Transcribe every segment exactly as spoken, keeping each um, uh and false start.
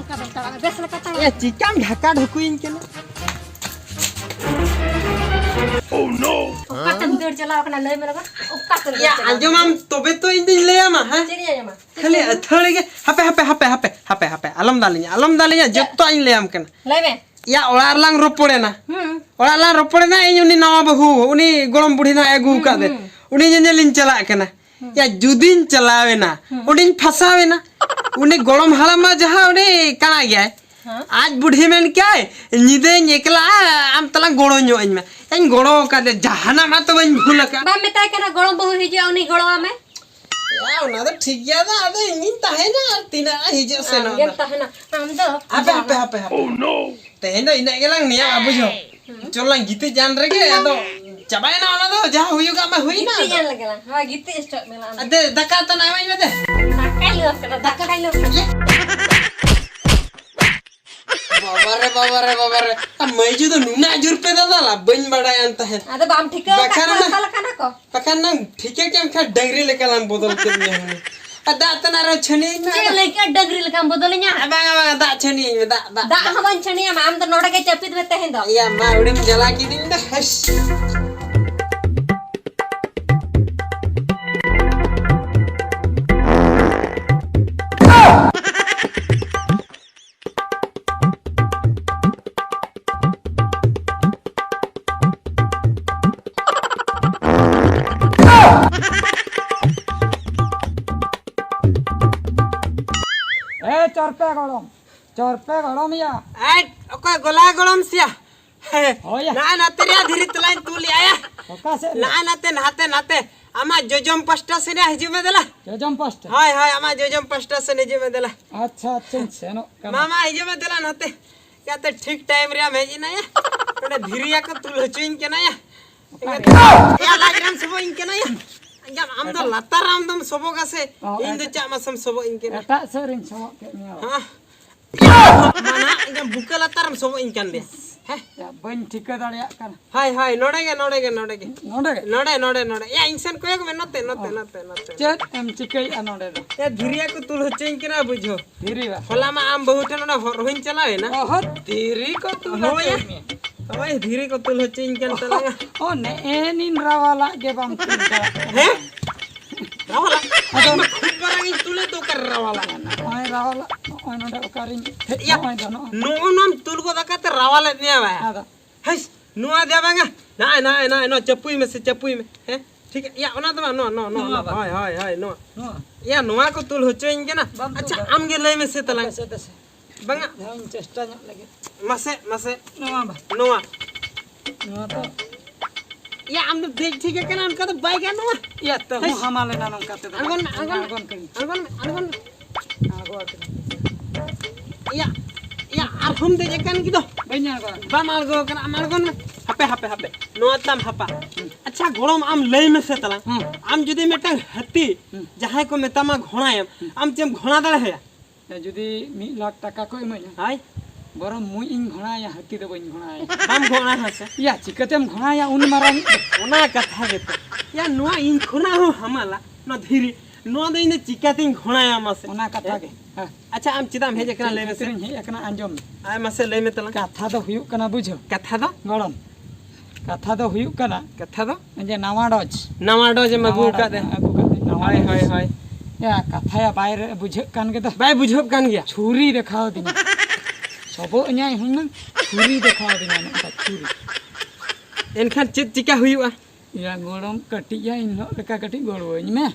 ᱵᱮᱥ ᱞᱮᱠᱟ ᱛᱟᱲᱟᱢ᱾ ᱮᱭᱟ, ᱪᱤᱠᱟᱢ ᱰᱷᱟᱠᱟ ᱰᱷᱩᱠᱩᱭᱤᱧ ᱠᱟᱱᱟ? ᱚᱠᱟᱛᱮᱢ ᱫᱟᱹᱲ ᱪᱟᱞᱟᱣ ᱠᱟᱱᱟ? ᱞᱟᱹᱭ ᱢᱮ ᱞᱟᱜᱟ᱾ ᱚᱠᱟᱛᱮᱢ ᱫᱟᱹᱲ ᱮᱭᱟ, ᱪᱟᱞᱟᱣ ᱟᱸᱡᱚᱢᱟᱢ ᱛᱚᱵᱮ ᱛᱚ ᱤᱧ ᱫᱚᱧ ᱞᱟᱹᱭᱟᱢᱟ, ᱦᱮᱸ? ᱪᱮᱫ ᱤᱧ ᱟᱸᱡᱚᱢᱟ? ᱠᱷᱟᱹᱞᱤ ᱟᱹᱛᱷᱟᱹᱲᱤ ᱜᱮ᱾ ᱦᱟᱯᱮ, ᱦᱟᱯᱮ, ᱦᱟᱯᱮ, ᱦᱟᱯᱮ, ᱦᱟᱯᱮ, ᱟᱞᱚᱢ ᱫᱟᱞᱤᱧᱟ, ᱟᱞᱚᱢ ᱫᱟᱞᱤᱧᱟ, ᱪᱮᱫ? ᱡᱚᱛᱚ ᱤᱧ ᱞᱟᱹᱭᱟᱢ ᱠᱟᱱᱟ᱾ ᱞᱟᱹᱭ ᱢᱮ᱾ ᱮᱭᱟ, ᱚᱲᱟᱜ ᱨᱮᱞᱟᱝ ᱨᱚᱯᱚᱲᱮᱱᱟ᱾ ᱦᱩᱸ᱾ ᱚᱲᱟᱜ ᱨᱮᱞᱟᱝ ᱨᱚᱯᱚᱲᱮᱱᱟ, ᱤᱧ ᱩᱱᱤ ᱱᱟᱣᱟ ᱵᱟᱹᱦᱩ, ᱩᱱᱤ ᱜᱚᱲᱚᱢ ᱵᱩᱲᱦᱤ ᱱᱟᱦᱟᱜ ᱮ ᱟᱹᱜᱩ ᱦᱩᱸ, ᱟᱠᱟᱫ ᱫᱮ, ᱦᱩᱸ᱾ ᱩᱱᱤ ᱧᱮᱧᱮᱞᱤᱧ ᱪᱟᱞᱟᱜ ᱠᱟᱱᱟ᱾ ᱦᱩᱸ᱾ ᱮᱭᱟ, ᱡᱩᱫᱤᱧ ᱪᱟᱞᱟᱣᱮᱱᱟ, ᱦᱩᱸ᱾ ᱚᱸᱰᱮᱧ ᱯᱷᱟᱥᱟᱣᱮᱱᱟ᱾ ᱩᱱᱤ ᱜᱚᱲᱚᱢ ᱦᱟᱲᱟᱢ ᱢᱟ ᱡᱟᱦᱟᱸ ᱩᱱᱤ ᱠᱟᱬᱟ ᱜᱮᱭᱟᱭ, ᱦᱮᱸ᱾ ᱟᱡ ᱵᱩᱰᱷᱤ ᱢᱮᱱ ᱠᱮᱭᱟᱭ, "ᱧᱤᱫᱟᱹᱧ ᱮᱠᱞᱟᱜᱼᱟ, ᱟᱢ ᱛᱟᱞᱟᱝ ᱜᱚᱲᱚ ᱧᱚᱜ ᱟᱹᱧ ᱢᱮ᱾" ᱤᱧ ᱜᱚᱲᱚ ᱟᱠᱟᱫᱮ, ᱡᱟᱦᱟᱱᱟᱜ ᱢᱟ ᱛᱚ ᱵᱟᱹᱧ ᱵᱷᱩᱞ ᱟᱠᱟᱫ᱾ ᱵᱟᱢ ᱢᱮᱛᱟᱭ ᱠᱟᱱᱟ ᱜᱚᱲᱚᱢ ᱵᱟᱹᱦᱩ ᱦᱤᱡᱩᱜᱼᱟ, ᱩᱱᱤ ᱜᱚᱲᱚ ᱟᱢᱟᱭ? ᱭᱟ, ᱚᱱᱟ ᱫᱚ ᱴᱷᱤᱠ ᱜᱮᱭᱟ ᱫᱟ, ᱟᱫᱚ ᱤᱧᱤᱧ ᱛᱟᱦᱮᱱᱟ ᱟᱨ ᱛᱤᱱᱟᱹᱜ ᱦᱤᱡᱩᱜ ᱥᱮᱱᱚᱜ ᱟᱢ ᱜᱮᱢ ᱫᱟ᱾ ᱛᱟᱦᱮᱱᱟ, ᱟᱢ ᱫᱚ ᱦᱟᱯᱮ, ᱦᱟᱯᱮ, ᱦᱟᱯᱮ, ᱦᱟᱯᱮ᱾ ᱛᱮᱦᱮᱧ ᱫᱚ ᱤᱱᱟᱹᱜ ᱜᱮᱞᱟᱝ ᱱᱮᱭᱟᱣᱟ, ᱵᱩᱡᱷᱟᱹᱣ᱾ ᱦᱩᱸ᱾ ᱪᱚᱞ ᱞᱟᱝ ᱜᱤᱛᱤᱡ ᱡᱟᱱ ᱨᱮᱜᱮ, ᱟᱫᱚ ᱪᱟᱵᱟᱭᱮᱱᱟ ᱚᱱᱟ ᱫᱚ, ᱡᱟᱦᱟᱸ ᱦᱩᱭᱩᱜᱟᱜ ᱢᱟ ᱦᱩᱭᱱᱟ ᱜᱤᱛᱤᱡ ᱟᱫᱚ᱾ ᱡᱟᱱ ᱞᱮᱜᱮ ᱞᱟᱝ, ᱦᱳᱭ, ᱜᱤᱛᱤᱡ ᱦᱚᱪᱚᱜ ᱢᱮ ᱞᱟᱝ ᱟᱢ ᱫᱚ᱾ ᱟᱫᱮ, ᱫᱟᱠᱟ ᱩᱛᱩ ᱱᱟᱜ ᱮᱢᱟᱹᱧ ᱢᱮ ᱫᱮ᱾ ᱫᱟᱠᱟᱭ ᱞᱚ ᱠᱟᱫᱟ, ᱫᱟᱠᱟᱭ ᱞᱚ ᱠᱟᱫᱟ᱾ ᱵᱟᱵᱟᱨᱮ, ᱵᱟᱵᱟᱨᱮ, ᱵᱟᱵᱟᱨᱮ᱾ ᱟᱨ ᱢᱟᱹᱭᱡᱩ ᱫᱚ ᱱᱩᱱᱟᱹᱜ ᱡᱳᱨ ᱯᱮ ᱫᱟᱫᱟᱞᱟ, ᱵᱟᱹᱧ ᱵᱟᱲᱟᱭᱟᱱ ᱛᱟᱦᱮᱸᱫ᱾ ᱟᱫᱚ ᱵᱟᱢ ᱴᱷᱤᱠᱟᱹ ᱟᱠᱟᱫ ᱵᱟᱠᱷᱟᱱ ᱠᱚᱣᱟ, ᱚᱱᱟ ᱚᱠᱟ ᱞᱮᱠᱟᱱᱟ ᱠᱚ? ᱵᱟᱠᱷᱟᱱ ᱱᱟᱝ ᱴᱷᱤᱠᱟᱹ ᱠᱮᱢ ᱠᱷᱟᱱ ᱰᱟᱹᱝᱨᱤ ᱞᱮᱠᱟ ᱞᱟᱝ ᱵᱚᱫᱚᱞ ᱠᱮᱫ ᱢᱮᱭᱟ ᱦᱩᱱᱟᱹᱝ᱾ ᱟᱨ ᱫᱟᱜ ᱛᱮᱱᱟᱜ ᱨᱮᱦᱚᱸ ᱪᱷᱟᱹᱱᱤᱭᱟᱹᱧ ᱢᱮ᱾ ᱪᱮᱫ ᱞᱟᱹᱭ ᱠᱮᱫ ᱰᱟᱹᱝᱨᱤ ᱞᱮᱠᱟᱢ ᱵᱚᱫᱚᱞᱤᱧᱟ? ᱟᱨ ᱵᱟᱝᱟ, ᱵᱟᱝᱟ, ᱫᱟᱜ ᱪᱷᱟᱹᱱᱤᱭᱟᱹᱧ ᱢᱮ, ᱫᱟᱜ, ᱫᱟᱜ᱾ ᱫᱟᱜ ᱦᱚᱸ ᱵᱟᱹᱧ ᱪᱷᱟᱹᱱᱤᱭᱟᱢᱟ, ᱟᱢ ᱫᱚ ᱱᱚᱰᱮ ᱜᱮ ᱪᱟᱹᱯᱤᱫ ᱢᱮ ᱛᱮᱦᱮᱧ ᱫᱚ᱾ ᱮᱭᱟ, ᱢᱟ ᱩᱰᱤᱢ ᱡᱟᱞᱟ ᱠᱤᱫᱤᱧ ᱫᱚ, ᱦᱮᱥ᱾ ᱮ ᱪᱚᱨᱯᱮ ᱜᱚᱲᱚᱢ, ᱪᱚᱨᱯᱮ ᱜᱚᱲᱚᱢ ᱭᱟ᱾ ᱟᱡ ᱚᱠᱚᱭ ᱜᱚᱞᱟ ᱜᱚᱲᱚᱢ ᱥᱮᱭᱟ? ᱦᱳᱭ ᱭᱟ᱾ ᱱᱟ ᱱᱟᱛᱮ ᱨᱮᱭᱟ ᱫᱷᱤᱨᱤ ᱛᱚᱞᱟᱧ ᱛᱩᱞ ᱭᱟᱭᱟ᱾ ᱚᱠᱟ ᱥᱮᱫ ᱨᱮ? ᱱᱟ ᱱᱟᱛᱮ, ᱱᱟᱛᱮ, ᱱᱟᱛᱮ᱾ ᱟᱢᱟᱜ ᱡᱚᱡᱚᱢ ᱯᱟᱥᱴᱟ ᱥᱮᱱ ᱦᱤᱡᱩᱜ ᱢᱮ ᱫᱮᱞᱟ᱾ ᱡᱚᱡᱚᱢ ᱯᱟᱥᱴᱟ? ᱦᱳᱭ, ᱦᱳᱭ, ᱟᱢᱟᱜ ᱡᱚᱡᱚᱢ ᱯᱟᱥᱴᱟ ᱥᱮᱱ ᱦᱤᱡᱩᱜ ᱢᱮ ᱫᱮᱞᱟ᱾ ᱟᱪᱪᱷᱟ, ᱟᱪᱪᱷᱟᱧ ᱥᱮᱱᱚᱜ ᱠᱟᱱᱟ᱾ ᱢᱟᱢᱟ, ᱦᱤᱡᱩᱜ ᱢᱮ ᱫᱮᱞᱟ ᱱᱟᱛᱮ᱾ ᱜᱟᱛᱮ ᱴᱷᱤᱠ ᱴᱟᱭᱤᱢ ᱨᱮ ᱟᱢ ᱦᱮᱡ ᱮᱱᱟ ᱭᱟ᱾ ᱱᱚᱰᱮ ᱫᱷᱤᱨᱤ ᱭᱟ ᱠᱚ ᱛᱩᱞ ᱦᱚᱪᱚᱧ ᱠᱟᱱᱟ ᱭᱟ᱾ ᱚᱠᱟ ᱨᱮ? ᱭᱟ, ᱞᱟᱡ ᱨᱮᱢ ᱥᱚᱵᱚᱜ ᱤᱧ ᱠᱟᱱᱟ ᱭᱟ᱾ ᱟᱸᱡᱚᱢ, ᱟᱢ ᱫᱚ ᱮᱴᱟᱜ? ᱞᱟᱛᱟᱨ ᱟᱢ ᱫᱚᱢ ᱥᱚᱵᱚᱜᱟ ᱥᱮ? ᱚ, ᱤᱧ ᱫᱚ ᱮᱴᱟᱜ᱾ ᱪᱟᱜ ᱢᱟᱥᱮᱢ ᱥᱚᱵᱚᱜ ᱤᱧ ᱠᱟᱱᱟ᱾ ᱮᱴᱟᱜ ᱥᱮᱫ ᱨᱤᱧ ᱥᱚᱵᱚᱜ ᱠᱮᱫ ᱢᱮᱭᱟ᱾ ᱦᱮᱸ? ᱢᱟᱱᱟ, ᱤᱧ ᱫᱚ ᱵᱩᱠᱟᱹ ᱞᱟᱛᱟᱨ ᱨᱮᱢ ᱥᱚᱵᱚᱜ ᱤᱧ ᱠᱟᱱ ᱫᱚ᱾ ᱦᱮᱸ? ᱭᱟ, ᱵᱟᱹᱧ ᱴᱷᱤᱠᱟᱹ ᱫᱟᱲᱮᱭᱟᱜ ᱠᱟᱱᱟ᱾ ᱦᱳᱭ, ᱦᱳᱭ, ᱱᱚᱰᱮ ᱜᱮ, ᱱᱚᱰᱮ ᱜᱮ, ᱱᱚᱰᱮ ᱜᱮ᱾ ᱱᱚᱰᱮ ᱜᱮ? ᱱᱚᱰᱮ, ᱱᱚᱰᱮ, ᱱᱚᱰᱮ᱾ ᱭᱟ, ᱤᱧ ᱥᱮᱱ ᱠᱚᱭᱚᱜ ᱢᱮ, ᱱᱚᱛᱮ, ᱱᱚᱛᱮ, ᱚ᱾ ᱱᱚᱛᱮ, ᱱᱚᱛᱮ᱾ ᱪᱮᱫ ᱮᱢ ᱪᱤᱠᱟᱹᱭᱮᱫᱼᱟ ᱱᱚᱰᱮ ᱫᱚ? ᱭᱟ, ᱫᱷᱤᱨᱤ ᱠᱚ ᱛᱩᱞ ᱦᱚᱪᱚᱧ ᱠᱟᱱᱟ, ᱵᱩᱡᱷᱟᱹᱣ᱾ ᱫᱷᱤᱨᱤ ᱵᱟ? ᱦᱚᱞᱟ ᱢᱟ ᱟᱢ ᱵᱟᱹᱦᱩ ᱴᱷᱮᱱ ᱚᱱᱟ ᱦᱚᱨ ᱦᱚᱧ ᱪᱟᱞᱟᱣ ᱮᱱᱟ᱾ ᱚᱦᱚ, ᱫᱷᱤᱨᱤ ᱠᱚ ᱛᱩᱞ ᱦᱳᱭ᱾ ᱦᱚᱪᱚᱧ ᱢᱮ᱾ ᱦᱳᱭ, ᱫᱷᱤᱨᱤ ᱠᱚ ᱛᱩᱞ ᱦᱚᱪᱚᱧ ᱠᱟᱱ ᱛᱟᱞᱟᱝᱟ᱾ ᱚ, ᱱᱮᱜᱼᱮ ᱱᱤᱱ ᱨᱟᱣᱟᱞᱟᱜ ᱜᱮ ᱵᱟᱢ ᱛᱩᱞ ᱫᱟᱲᱮᱭᱟᱜ ᱠᱟᱱᱟ᱾ ᱦᱮᱸ? ᱨᱟᱣᱟᱞᱟ? ᱟᱫᱚ ᱤᱧ ᱢᱟ ᱠᱷᱩᱵ ᱢᱟᱨᱟᱝ ᱤᱧ ᱛᱩᱞᱮᱫ ᱫᱚ, ᱚᱠᱟᱨᱮ ᱨᱟᱣᱟᱞᱟ? ᱱᱚᱜᱼᱚᱭ ᱨᱟᱣᱟᱞᱟ, ᱱᱚᱜᱼᱚᱭ ᱱᱚᱰᱮ ᱚᱠᱟᱨᱤᱧ ᱦᱮᱡ, ᱭᱟ, ᱱᱚᱜᱼᱚᱭ ᱫᱚ, ᱱᱚᱜᱼᱚᱭ᱾ ᱱᱚᱜᱼᱚ ᱱᱚᱣᱟᱢ ᱛᱩᱞ ᱜᱚᱫ ᱟᱠᱟᱫ ᱛᱮ ᱨᱟᱣᱟᱞᱮᱫ ᱢᱮᱭᱟ ᱵᱟᱭᱟ᱾ ᱟᱫᱚ? ᱦᱮᱸᱥ, ᱱᱚᱣᱟ ᱫᱮ ᱵᱟᱝᱟ? ᱱᱚᱜᱼᱚᱭ, ᱱᱚᱜᱼᱚᱭ, ᱱᱚᱜᱼᱚᱭ, ᱱᱚᱣᱟ ᱪᱟᱹᱯᱩᱭ ᱢᱮᱥᱮ, ᱪᱟᱹᱯᱩᱭ ᱢᱮ᱾ ᱦᱮᱸ? ᱴᱷᱤᱠ, ᱭᱟ, ᱚᱱᱟ ᱫᱚ ᱵᱟᱝ, ᱱᱚᱣᱟ, ᱱᱚᱣᱟ, ᱱᱚᱣᱟ, ᱱᱚᱣᱟ ᱱᱚᱣᱟ᱾ ᱵᱟᱝ᱾ ᱦᱳᱭ, ᱦᱳᱭ, ᱦᱳᱭ, ᱱᱚᱣᱟ᱾ ᱱᱚᱣᱟ᱾ ᱭᱟ, ᱱᱚᱣᱟ ᱠᱚ ᱛᱩᱞ ᱦᱚᱪᱚᱧ ᱠᱟᱱᱟ᱾ ᱵᱟᱢ ᱛᱩᱞ ᱟᱪᱪᱷᱟ, ᱫᱟᱲᱮᱭᱟᱜᱼᱟ᱾ ᱟᱢ ᱜᱮ ᱞᱟᱹᱭ ᱢᱮᱥᱮ ᱛᱟᱞᱟᱝ᱾ ᱫᱮᱥᱮ, ᱫᱮᱥᱮ᱾ ᱵᱟᱝᱟ᱾ ᱱᱚᱣᱟᱧ ᱪᱮᱥᱴᱟ ᱧᱚᱜ ᱞᱮᱜᱮ᱾ ᱢᱟᱥᱮ, ᱢᱟᱥᱮ᱾ ᱱᱚᱣᱟ ᱵᱟ᱾ ᱱᱚᱣᱟ᱾ ᱱᱚᱣᱟ ᱫᱚ᱾ ᱭᱟ, ᱟᱢ ᱫᱚ ᱫᱮᱡ ᱴᱷᱤᱠ ᱟᱠᱟᱱᱟ, ᱚᱱᱠᱟ ᱫᱚ ᱵᱟᱭ ᱜᱟᱱᱚᱜᱼᱟ᱾ ᱭᱟ, ᱛᱟᱹᱦᱩ ᱦᱮᱸ᱾ ᱦᱟᱢᱟᱞ ᱮᱱᱟ ᱱᱚᱝᱠᱟ ᱛᱮᱫᱚ᱾ ᱟᱬᱜᱚᱱ ᱢᱮ, ᱟᱬᱜᱚᱱ ᱢᱮ᱾ ᱟᱬᱜᱚᱱ ᱠᱟᱹᱧ᱾ ᱟᱬᱜᱚᱱ ᱢᱮ, ᱟᱬᱜᱚᱱ ᱢᱮ᱾ ᱟᱬᱜᱚ ᱟᱠᱟᱱᱟ᱾ ᱭᱟ, ᱭᱟ, ᱟᱨᱦᱚᱸᱢ ᱫᱮᱡ ᱟᱠᱟᱱ ᱜᱮ ᱫᱚ᱾ ᱵᱟᱹᱧ ᱟᱬᱜᱚ ᱟᱠᱟᱱᱟ᱾ ᱵᱟᱢ ᱟᱬᱜᱚ ᱟᱠᱟᱱᱟ, ᱟᱢ ᱟᱬᱜᱚᱱ ᱢᱮ᱾ ᱦᱟᱯᱮ, ᱦᱟᱯᱮ, ᱦᱟᱯᱮ᱾ ᱱᱚᱣᱟ ᱛᱟᱢ ᱦᱟᱯᱟ᱾ ᱦᱩᱸ᱾ ᱟᱪᱪᱷᱟ, ᱜᱚᱲᱚᱢ, ᱟᱢ ᱞᱟᱹᱭ ᱢᱮᱥᱮ ᱛᱟᱞᱟᱝ᱾ ᱦᱩᱸ᱾ ᱟᱢ ᱡᱩᱫᱤ ᱢᱤᱫᱴᱟᱝ ᱦᱟᱹᱛᱤ, ᱦᱩᱸ᱾ ᱡᱟᱦᱟᱸᱭ ᱠᱚ ᱢᱮᱛᱟᱢᱟ ᱜᱷᱚᱲᱟᱭᱮᱢ, ᱦᱩᱸ᱾ ᱟᱢ ᱪᱮᱢ ᱜᱷᱚᱲᱟ ᱫᱟᱲᱮᱭᱟᱭᱟ? ᱡᱩᱫᱤ ᱢᱤᱫ ᱞᱟᱠᱷ ᱴᱟᱠᱟ ᱠᱚ ᱤᱢᱟᱹᱧᱟ, ᱦᱳᱭ᱾ ᱵᱚᱨᱚᱝ ᱢᱩᱡ ᱤᱧ ᱜᱷᱚᱲᱟᱭᱟ, ᱦᱟᱹᱛᱤ ᱫᱚ ᱵᱟᱹᱧ ᱜᱷᱚᱲᱟᱭᱟ᱾ ᱵᱟᱢ ᱜᱷᱚᱲᱟ ᱦᱮᱸ ᱥᱮ? ᱭᱟ, ᱪᱤᱠᱟᱹᱛᱮᱢ ᱜᱷᱚᱲᱟᱭᱟ ᱩᱱ ᱢᱟᱨᱟᱝ ᱤᱡ ᱫᱚ? ᱚᱱᱟ ᱠᱟᱛᱷᱟ ᱜᱮᱛᱚ᱾ ᱭᱟ, ᱱᱚᱣᱟ ᱤᱧ ᱠᱷᱚᱱᱟᱜ ᱦᱚᱸ ᱦᱟᱢᱟᱞᱟ, ᱱᱚᱣᱟ ᱫᱷᱤᱨᱤ, ᱱᱚᱣᱟ ᱫᱚ ᱤᱧ ᱫᱚ ᱪᱤᱠᱟᱹᱛᱤᱧ ᱜᱷᱚᱲᱟᱭᱟ ᱢᱟᱥᱮ? ᱚᱱᱟ ᱠᱟᱛᱷᱟ ᱦᱮᱸ? ᱜᱮ᱾ ᱦᱮᱸ᱾ ᱟᱪᱪᱷᱟ, ᱟᱢ ᱪᱮᱫᱟᱜ ᱮᱢ ᱦᱮᱡ ᱟᱠᱟᱱᱟ? ᱪᱮᱫ ᱞᱟᱹᱭ ᱢᱮᱥᱮ᱾ ᱠᱷᱟᱹᱛᱤᱨᱤᱧ ᱦᱮᱡ ᱟᱠᱟᱱᱟ, ᱟᱸᱡᱚᱢ ᱢᱮ᱾ ᱟᱭ ᱢᱟᱥᱮ, ᱞᱟᱹᱭ ᱢᱮ ᱛᱟᱞᱟᱝ᱾ ᱠᱟᱛᱷᱟ ᱫᱚ ᱦᱩᱭᱩᱜ ᱠᱟᱱᱟ, ᱵᱩᱡᱷᱟᱹᱣ᱾ ᱠᱟᱛᱷᱟ ᱫᱚ? ᱜᱚᱲᱚᱢ, ᱠᱟᱛᱷᱟ ᱫᱚ ᱦᱩᱭᱩᱜ ᱠᱟᱱᱟ, ᱠᱟᱛᱷᱟ ᱫᱚ? ᱡᱮ ᱱᱟᱣᱟ ᱰᱚᱡᱽ᱾ ᱱᱟᱣᱟ ᱰᱚᱡᱽ ᱮᱢ ᱟᱹᱜᱩ ᱱᱟᱣᱟ ᱟᱠᱟᱫ ᱰᱚᱡᱽ ᱫᱚ᱾ ᱮᱢ ᱟᱹᱜᱩ ᱠᱟᱫ ᱫᱚ, ᱱᱟᱣᱟ ᱦᱳᱭ, ᱰᱚᱡᱽ᱾ ᱦᱳᱭ, ᱦᱳᱭ᱾ ᱭᱟ, ᱠᱟᱛᱷᱟ ᱭᱟ ᱵᱟᱭ ᱨᱮ ᱵᱩᱡᱷᱟᱹᱜ ᱠᱟᱱ ᱜᱮ ᱫᱚ᱾ ᱵᱟᱭ ᱵᱩᱡᱷᱟᱹᱜ ᱠᱟᱱ ᱜᱮᱭᱟ᱾ ᱪᱷᱩᱨᱤ ᱫᱮᱠᱷᱟᱣ ᱫᱤᱧᱟ᱾ ᱥᱚᱵᱚᱜ ᱤᱧᱟᱭ ᱦᱩᱱᱟᱹᱝ, ᱪᱷᱩᱨᱤ ᱫᱮᱠᱷᱟᱣ ᱫᱤᱧᱟ, ᱱᱚᱝᱠᱟ ᱪᱷᱩᱨᱤ᱾ ᱮᱱᱠᱷᱟᱱ ᱪᱮᱫ ᱪᱤᱠᱟ ᱦᱩᱭᱩᱜᱼᱟ? ᱭᱟ, ᱜᱚᱲᱚᱢ ᱠᱟᱹᱴᱤᱡ ᱭᱟ, ᱤᱧ ᱦᱚᱸ ᱞᱮᱠᱟ ᱠᱟᱹᱴᱤᱡ ᱜᱚᱲᱚᱣᱟᱹᱧ ᱢᱮ᱾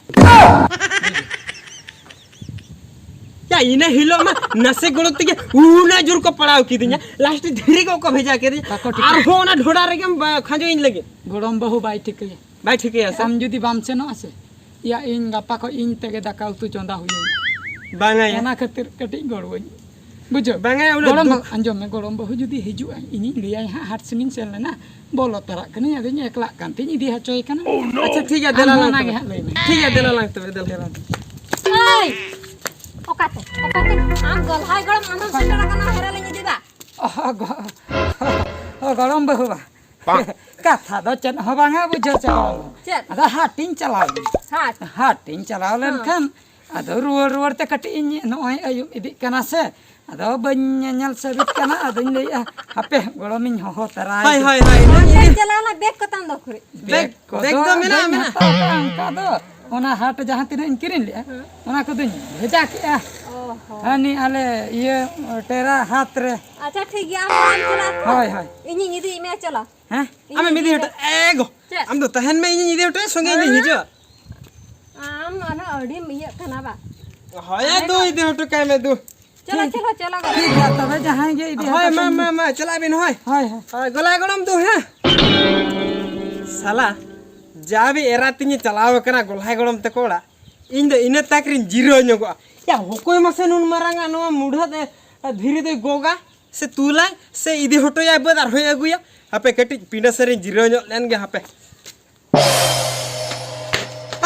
ᱭᱟ, ᱤᱱᱟᱹ ᱦᱤᱞᱳᱜ ᱢᱟ ᱱᱟᱥᱮ ᱜᱚᱲᱚ ᱛᱮᱜᱮ ᱩᱱᱟᱹᱜ ᱡᱳᱨ ᱠᱚ ᱯᱟᱲᱟᱣ ᱠᱤᱫᱤᱧᱟ, ᱞᱟᱥᱴ ᱫᱷᱤᱨᱤ ᱠᱚ ᱠᱚ ᱵᱷᱮᱡᱟ ᱠᱤᱫᱤᱧᱟ᱾ ᱵᱟᱠᱚ ᱴᱷᱤᱠᱟ᱾ ᱟᱨᱦᱚᱸ ᱚᱱᱟ ᱰᱷᱚᱰᱟ ᱨᱮᱜᱮᱢ ᱵᱟ-, ᱠᱷᱟᱸᱡᱚᱭᱤᱧ ᱞᱟᱹᱜᱤᱫ᱾ ᱜᱚᱲᱚᱢ ᱵᱟᱹᱦᱩ ᱵᱟᱭ ᱴᱷᱤᱠᱟᱹᱭᱟ᱾ ᱵᱟᱭ ᱴᱷᱤᱠᱟᱹᱭᱟ ᱥᱮ? ᱟᱢ ᱡᱩᱫᱤ ᱵᱟᱢ ᱥᱮᱱᱚᱜᱼᱟ ᱥᱮ, ᱭᱟ, ᱤᱧ ᱜᱟᱯᱟ ᱠᱷᱚᱡ ᱤᱧ ᱛᱮᱜᱮ ᱫᱟᱠᱟ ᱩᱛᱩ ᱪᱚᱸᱫᱟ ᱦᱩᱭᱩᱜᱼᱟ᱾ ᱵᱟᱝᱟ ᱭᱟ᱾ ᱚᱱᱟ ᱠᱷᱟᱹᱛᱤᱨ ᱠᱟᱹᱴᱤᱡ ᱜᱚᱲᱚᱣᱟᱹᱧ᱾ ᱵᱩᱡᱷᱟᱹᱣ? ᱵᱟᱝᱟ ᱭᱟ, ᱩᱱᱟᱹᱜ ᱜᱚᱲᱚᱢ ᱫᱩᱠ᱾ ᱵᱟᱹᱦᱩ, ᱟᱸᱡᱚᱢ ᱢᱮ, ᱜᱚᱲᱚᱢ ᱵᱟᱹᱦᱩ ᱡᱩᱫᱤ ᱦᱤᱡᱩᱜᱼᱟᱭ, ᱤᱧᱤᱧ ᱞᱟᱹᱭᱟᱭ ᱦᱟᱸᱜ, ᱦᱟᱴ ᱥᱮᱱᱤᱧ ᱥᱮᱱ ᱞᱮᱱᱟ, ᱵᱚᱞᱚ ᱛᱟᱨᱟᱜ ᱠᱟᱹᱱᱟᱹᱧ, ᱟᱫᱚᱧ ᱮᱠᱞᱟᱜ ᱠᱟᱱ ᱛᱤᱧ ᱤᱫᱤ ᱦᱚᱪᱚᱭᱮ ᱠᱟᱱᱟ᱾ ᱟᱪᱪᱷᱟ, ᱴᱷᱤᱠ ᱜᱮᱭᱟ, ᱟᱢ ᱫᱮᱞᱟ ᱦᱚᱸ ᱞᱟᱝ ᱚᱱᱟ ᱜᱮ ᱛᱚᱵᱮ᱾ ᱦᱟᱸᱜ ᱞᱟᱹᱭ ᱢᱮ᱾ ᱴᱷᱤᱠ ᱜᱮᱭᱟ, ᱫᱮᱞᱟ ᱞᱟᱝ ᱛᱚᱵᱮ, ᱫᱮᱞᱟ᱾ ᱫᱮᱞᱟ᱾ ᱮᱭ! ᱚᱠᱟᱛᱮ? ᱚᱠᱟᱛᱮ? ᱟᱢ ᱜᱚᱞᱦᱟᱭ ᱜᱚᱲᱚᱢ ᱟᱢᱮᱢ ᱥᱮᱴᱮᱨ ᱟᱠᱟᱱᱟ, ᱦᱮᱨᱮᱞᱤᱧ ᱤᱫᱤ ᱫᱟ᱾ ᱚ, ᱜᱚ-, ᱚ, ᱜᱚᱲᱚᱢ ᱵᱟᱹᱦᱩ ᱵᱟ᱾ ᱠᱟᱛᱷᱟ ᱫᱚ ᱪᱮᱫ ᱦᱚᱸ ᱵᱟᱝᱟ, ᱵᱩᱡᱷᱟᱹᱣ ᱪᱮ ᱜᱚᱲᱚᱢ ᱵᱟᱹᱦᱩ᱾ ᱪᱮᱫ? ᱟᱫᱚ ᱦᱟᱴᱤᱧ ᱪᱟᱞᱟᱣ ᱞᱮᱱᱟ᱾ ᱦᱟᱴ? ᱦᱟᱴᱤᱧ ᱪᱟᱞᱟᱣ ᱦᱮᱸ᱾ ᱞᱮᱱᱠᱷᱟᱱ ᱟᱫᱚ ᱨᱩᱣᱟᱹᱲ ᱨᱩᱣᱟᱹᱲ ᱛᱮ ᱠᱟᱹᱴᱤᱡ ᱤᱧ ᱱᱚᱜᱼᱚᱭ ᱟᱹᱭᱩᱵ ᱤᱫᱤᱜ ᱠᱟᱱᱟ ᱥᱮ, ᱟᱫᱚ ᱵᱟᱹᱧ ᱧᱮᱧᱮᱞ ᱥᱟᱹᱵᱤᱫ ᱠᱟᱱᱟ᱾ ᱟᱫᱚᱧ ᱞᱟᱹᱭᱮᱜᱼᱟ, ᱦᱟᱯᱮ ᱜᱚᱲᱚᱢᱤᱧ ᱦᱚᱦᱚ ᱛᱟᱨᱟᱭ ᱦᱳᱭ, ᱜᱮ᱾ ᱦᱳᱭ, ᱦᱳᱭ, ᱦᱳᱭ᱾ ᱦᱟᱴ ᱪᱟᱞᱟᱣ ᱞᱮᱱᱟ, ᱵᱮᱜᱽ ᱠᱚ ᱛᱟᱢ ᱫᱚ ᱩᱠᱩᱨᱤᱡ? ᱵᱮᱜᱽ, ᱵᱮᱜᱽ ᱠᱚᱫᱚ ᱵᱮᱜᱽ ᱫᱚ ᱢᱮᱱᱟᱜᱼᱟ, ᱵᱟᱹᱧ ᱢᱮᱱᱟᱜᱼᱟ᱾ ᱦᱟᱛᱟᱣ ᱠᱟᱜᱼᱟ ᱚᱱᱠᱟ ᱫᱚ᱾ ᱚᱱᱟ ᱦᱟᱴ ᱡᱟᱦᱟᱸ ᱛᱤᱱᱟᱹᱜ ᱤᱧ ᱠᱤᱨᱤᱧ ᱞᱮᱜᱼᱟ, ᱦᱮᱸ᱾ ᱚᱱᱟ ᱠᱚᱫᱚᱧ ᱵᱷᱮᱡᱟ ᱠᱮᱜᱼᱟ᱾ ᱚ ᱦᱚᱸ᱾ ᱦᱟᱹᱱᱤ ᱟᱞᱮ ᱤᱭᱟᱹ ᱴᱮᱨᱟ ᱦᱟᱛ ᱨᱮ᱾ ᱟᱪᱪᱷᱟ, ᱴᱷᱤᱠ ᱜᱮᱭᱟ, ᱟᱢ ᱚᱲᱟᱜ ᱮᱢ ᱪᱟᱞᱟᱜᱼᱟ ᱛᱚ? ᱦᱳᱭ, ᱦᱳᱭ᱾ ᱤᱧᱤᱧ ᱤᱫᱤᱭᱮᱫ ᱢᱮᱭᱟ, ᱪᱚᱞᱚ᱾ ᱦᱮᱸ? ᱤᱧᱤᱧ ᱟᱢᱮᱢ ᱤᱫᱤ ᱤᱫᱤᱭᱮᱫ ᱦᱚᱴᱚ ᱢᱮᱭᱟ᱾ ᱮ ᱜᱚ, ᱪᱮᱫ? ᱟᱢ ᱫᱚ ᱛᱟᱦᱮᱱ ᱢᱮ, ᱤᱧᱤᱧ ᱤᱫᱤ ᱦᱚᱴᱚᱭᱟ, ᱥᱚᱸᱜᱮ ᱤᱧ ᱦᱮᱸ? ᱦᱤᱡᱩᱜᱼᱟ᱾ ᱟᱢ ᱟᱨᱦᱚᱸ ᱟᱹᱰᱤᱢ ᱤᱭᱟᱹᱜ ᱠᱟᱱᱟ ᱵᱟ? ᱦᱳᱭ, ᱦᱮᱸ ᱫᱩ, ᱜᱚ᱾ ᱤᱫᱤ ᱦᱚᱴᱚ ᱠᱟᱭ ᱢᱮ, ᱫᱩ᱾ ᱪᱚᱞᱚ, ᱴᱷᱤᱠ᱾ ᱪᱚᱞᱚ, ᱪᱚᱞᱚ ᱜᱚ᱾ ᱴᱷᱤᱠ ᱜᱮᱭᱟ, ᱛᱚᱵᱮ ᱡᱟᱦᱟᱸᱭ ᱜᱮ ᱤᱫᱤ ᱦᱳᱭ, ᱦᱚᱴᱚ ᱢᱟ, ᱠᱟᱭ ᱢᱮ᱾ ᱢᱟ, ᱢᱟ, ᱪᱟᱞᱟᱜ ᱵᱤᱱ, ᱦᱳᱭ᱾ ᱦᱳᱭ, ᱦᱳᱭ᱾ ᱦᱳᱭ, ᱜᱚᱞᱟᱭ ᱜᱚᱲᱚᱢ ᱫᱩ, ᱦᱮᱸ? ᱥᱟᱞᱟ, ᱡᱟ ᱵᱤ ᱮᱨᱟ ᱛᱤᱧᱮ ᱪᱟᱞᱟᱣ ᱟᱠᱟᱱᱟ ᱜᱚᱞᱦᱟᱭ ᱜᱚᱲᱚᱢ ᱛᱟᱠᱚ ᱚᱲᱟᱜ, ᱤᱧ ᱫᱚ ᱤᱱᱟᱹ ᱛᱟᱠ ᱨᱤᱧ ᱡᱤᱨᱟᱹᱣ ᱧᱚᱜᱚᱜᱼᱟ᱾ ᱭᱟ, ᱚᱠᱚᱭ ᱢᱟᱥᱮ ᱱᱩᱱ ᱢᱟᱨᱟᱝ ᱟᱜ ᱱᱚᱣᱟ ᱢᱩᱰᱷᱟᱹ ᱫᱮ-, ᱫᱷᱤᱨᱤ ᱫᱚᱭ ᱜᱚᱜᱟ ᱥᱮ ᱛᱩᱞᱟᱭ ᱥᱮ ᱤᱫᱤ ᱦᱚᱴᱚᱭᱟᱭ ᱵᱟᱹᱫᱽ ᱟᱨ ᱦᱚᱭ ᱟᱹᱜᱩᱭᱟ? ᱦᱟᱯᱮ ᱠᱟᱹᱴᱤᱡ ᱯᱤᱸᱰᱟᱹ ᱥᱮᱫ ᱨᱤᱧ ᱡᱤᱨᱟᱹᱣ ᱧᱚᱜ ᱞᱮᱱ ᱜᱮ ᱦᱟᱯᱮ᱾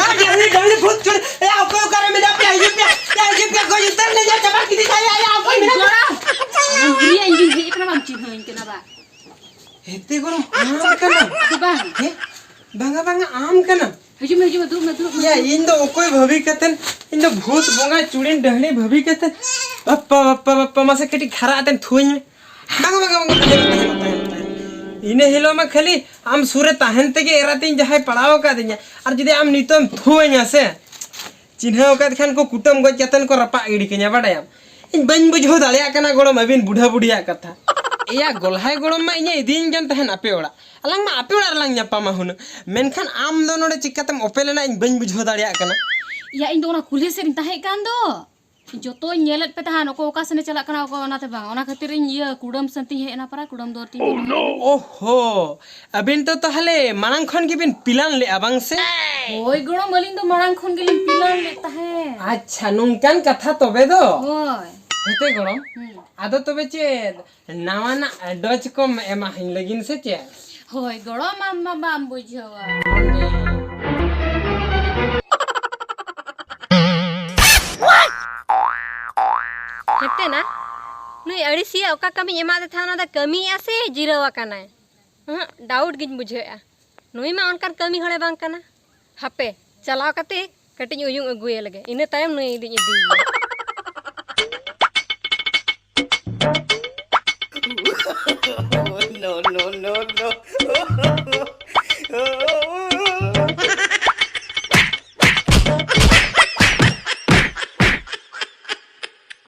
ᱟᱨ ᱰᱟᱹᱝᱨᱤ, ᱰᱟᱹᱝᱨᱤ ᱵᱷᱩᱛ ᱪᱩᱲᱤ, ᱮᱭᱟ, ᱚᱠᱚᱭ ᱚᱠᱟᱨᱮ ᱢᱮᱱᱟᱜ ᱯᱮᱭᱟ? ᱦᱤᱡᱩᱜ ᱯᱮᱭᱟ, ᱭᱟ, ᱦᱤᱡᱩᱜ ᱯᱮᱭᱟ, ᱜᱚᱡ ᱩᱛᱟᱹᱨ ᱞᱮ ᱧᱮᱞ ᱪᱟᱵᱟ ᱠᱮᱫᱮ ᱛᱟᱭᱟ, ᱭᱟ, ᱚᱠᱚᱭ ᱢᱮᱱᱟᱜ ᱯᱮᱭᱟ? ᱟᱢ ᱦᱩᱲᱤᱭᱟ, ᱤᱧ ᱫᱩᱧ ᱦᱮᱡ ᱟᱠᱟᱱᱟ, ᱵᱟᱢ ᱪᱤᱱᱦᱟᱹᱣᱤᱧ ᱠᱟᱱᱟ ᱵᱟ? ᱦᱮᱛᱮ ᱜᱚᱲᱚᱢ, ᱟᱢ ᱠᱟᱱᱟᱢ? ᱟᱫᱚ ᱵᱟᱝ᱾ ᱦᱮᱸ? ᱵᱟᱝᱟ, ᱵᱟᱝᱟ, ᱟᱢ ᱠᱟᱱᱟᱢ? ᱦᱤᱡᱩᱜ ᱢᱮ, ᱦᱤᱡᱩᱜ ᱢᱮ, ᱫᱩᱲᱩᱵ ᱢᱮ, ᱫᱩᱲᱩᱵ ᱢᱮ᱾ ᱭᱟ, ᱤᱧ ᱫᱚ ᱚᱠᱚᱭ ᱵᱷᱟᱹᱵᱤ ᱠᱟᱛᱮᱱ, ᱤᱧ ᱫᱚ ᱵᱷᱩᱛ ᱵᱚᱸᱜᱟ ᱪᱩᱲᱤᱱ ᱰᱟᱹᱦᱲᱤ ᱵᱷᱟᱹᱵᱤ ᱠᱟᱛᱮᱱ, ᱵᱟᱯᱯᱟ, ᱵᱟᱯᱯᱟ, ᱵᱟᱯᱯᱟ, ᱢᱟᱥᱮ ᱠᱟᱹᱴᱤᱡ ᱠᱷᱟᱨᱟ ᱟᱛᱮᱱ ᱛᱷᱩᱣᱟᱹᱧ ᱢᱮ᱾ ᱵᱟᱝᱟ, ᱵᱟᱝᱟ, ᱵᱟᱝᱟ, ᱛᱟᱦᱮᱱ, ᱛᱟᱦᱮᱱ, ᱛᱟᱦᱮᱱ, ᱛᱟᱦᱮᱱ᱾ ᱤᱱᱟᱹ ᱦᱤᱞᱳᱜ ᱢᱟ ᱠᱷᱟᱹᱞᱤ ᱟᱢ ᱥᱩᱨ ᱨᱮ ᱛᱟᱦᱮᱱ ᱛᱮᱜᱮ ᱮᱨᱟ ᱛᱤᱧ ᱡᱟᱦᱟᱸᱭ ᱯᱟᱲᱟᱣ ᱟᱠᱟᱫᱤᱧᱟ, ᱟᱨ ᱡᱩᱫᱤ ᱟᱢ ᱱᱤᱛᱚᱜ ᱮᱢ ᱛᱷᱩᱣᱟᱹᱧᱟ ᱥᱮ, ᱪᱤᱱᱦᱟᱹᱣ ᱟᱠᱟᱫ ᱠᱷᱟᱱ ᱠᱚ ᱠᱩᱴᱟᱹᱢ ᱜᱚᱡ ᱠᱟᱛᱮᱱ ᱠᱚ ᱨᱟᱯᱟᱜ ᱜᱤᱰᱤ ᱠᱟᱹᱧᱟ, ᱵᱟᱰᱟᱭᱟᱢ? ᱤᱧ ᱵᱟᱹᱧ ᱵᱩᱡᱷᱟᱹᱣ ᱫᱟᱲᱮᱭᱟᱜ ᱠᱟᱱᱟ ᱜᱚᱲᱚᱢ, ᱟᱹᱵᱤᱱ ᱵᱩᱰᱷᱟᱹ ᱵᱩᱰᱷᱤᱭᱟᱜ ᱠᱟᱛᱷᱟ᱾ ᱮᱭᱟ, ᱜᱚᱞᱦᱟᱭ ᱜᱚᱲᱚᱢ ᱢᱟ ᱤᱧᱮ ᱤᱫᱤᱭᱤᱧ ᱠᱟᱱ ᱛᱟᱦᱮᱱ ᱟᱯᱮ ᱚᱲᱟᱜ᱾ ᱟᱞᱟᱝ ᱢᱟ ᱟᱯᱮ ᱚᱲᱟᱜ ᱨᱮᱞᱟᱝ ᱧᱟᱯᱟᱢᱟ ᱦᱩᱱᱟᱹᱝ, ᱢᱮᱱᱠᱷᱟᱱ ᱟᱢ ᱫᱚ ᱱᱚᱰᱮ ᱪᱤᱠᱟᱛᱮᱢ ᱚᱯᱮᱞ ᱮᱱᱟ, ᱤᱧ ᱵᱟᱹᱧ ᱵᱩᱡᱷᱟᱹᱣ ᱫᱟᱲᱮᱭᱟᱜ ᱠᱟᱱᱟ᱾ ᱭᱟ, ᱤᱧ ᱫᱚ ᱚᱱᱟ ᱠᱩᱞᱦᱤ ᱥᱮᱫ ᱨᱤᱧ ᱛᱟᱦᱮᱸ ᱠᱟᱱ ᱫᱚ᱾ ᱡᱚᱛᱚᱧ ᱧᱮᱞᱮᱫ ᱯᱮ ᱛᱟᱦᱮᱸᱱ, ᱚᱠᱚᱭ ᱚᱠᱟ ᱥᱮᱱᱮ ᱪᱟᱞᱟᱜ ᱠᱟᱱᱟ, ᱚᱠᱚᱭ ᱚᱱᱟᱛᱮ ᱵᱟᱝ, ᱚᱱᱟ ᱠᱷᱟᱹᱛᱤᱨ ᱤᱧ ᱤᱭᱟᱹ ᱠᱩᱰᱟᱹᱢ ᱥᱮᱱ ᱛᱤᱧ ᱦᱮᱡ ᱮᱱᱟ, ᱯᱟᱨᱟ ᱠᱩᱰᱟᱹᱢ ᱫᱩᱣᱟᱹᱨ ᱛᱤᱧ ᱵᱚᱞᱚ ᱮᱱᱟ᱾ ᱳᱦᱳ, ᱟᱹᱵᱤᱱ ᱛᱚ ᱛᱟᱦᱞᱮ ᱢᱟᱲᱟᱝ ᱠᱷᱚᱱ ᱜᱮᱵᱤᱱ ᱯᱤᱞᱟᱱ ᱞᱮᱜᱼᱟ, ᱵᱟᱝ ᱥᱮ? ᱦᱳᱭ ᱜᱚᱲᱚᱢ, ᱟᱹᱞᱤᱧ ᱫᱚ ᱢᱟᱲᱟᱝ ᱠᱷᱚᱱ ᱜᱮᱞᱤᱧ ᱯᱤᱞᱟᱱ ᱞᱮᱫ ᱛᱟᱦᱮᱸᱫ᱾ ᱟᱪᱪᱷᱟ, ᱱᱚᱝᱠᱟᱱ ᱠᱟᱛᱷᱟ ᱛᱚᱵᱮ ᱫᱚ᱾ ᱦᱳᱭ᱾ ᱦᱮᱸᱛᱮ ᱜᱚᱲᱚᱢ, ᱦᱩᱸ᱾ ᱟᱫᱚ ᱛᱚᱵᱮ ᱪᱮᱫ ᱱᱟᱣᱟᱱᱟᱜ ᱰᱚᱡᱽ ᱠᱚᱢ ᱮᱢᱟ ᱦᱟᱹᱧ ᱞᱟᱹᱜᱤᱫ ᱥᱮ ᱪᱮᱫ? ᱦᱳᱭ ᱜᱚᱲᱚᱢ, ᱟᱢ ᱢᱟ ᱵᱟᱢ ᱵᱩᱡᱷᱟᱹᱣᱟ᱾ ᱠᱮᱯᱴᱮᱱᱟ? ᱟᱹᱲᱤᱥᱤᱭᱟᱹ ᱚᱠᱟ ᱠᱟᱹᱢᱤᱧ ᱮᱢᱟᱫᱮ ᱛᱟᱦᱮᱸ, ᱚᱱᱟ ᱫᱚ ᱠᱟᱹᱢᱤᱭᱮᱫᱼᱟ ᱥᱮ ᱡᱤᱨᱟᱹᱣ ᱟᱠᱟᱱᱟᱭ? ᱦᱮᱸ, ᱰᱟᱣᱩᱴ ᱜᱤᱧ ᱵᱩᱡᱷᱟᱹᱣᱮᱫᱼᱟ᱾ ᱱᱩᱭ ᱢᱟ ᱚᱱᱠᱟᱱ ᱠᱟᱹᱢᱤ ᱦᱚᱲᱮ ᱵᱟᱝ ᱠᱟᱱᱟ᱾ ᱦᱟᱯᱮ, ᱪᱟᱞᱟᱣ ᱠᱟᱛᱮ ᱠᱟᱹᱴᱤᱡ ᱤᱧ ᱩᱭᱩᱝ ᱟᱹᱜᱩᱭᱮ ᱞᱮᱜᱮ, ᱤᱱᱟᱹ ᱛᱟᱭᱚᱢ ᱱᱩᱭ ᱫᱚᱧ ᱤᱫᱤᱭᱮᱭᱟ᱾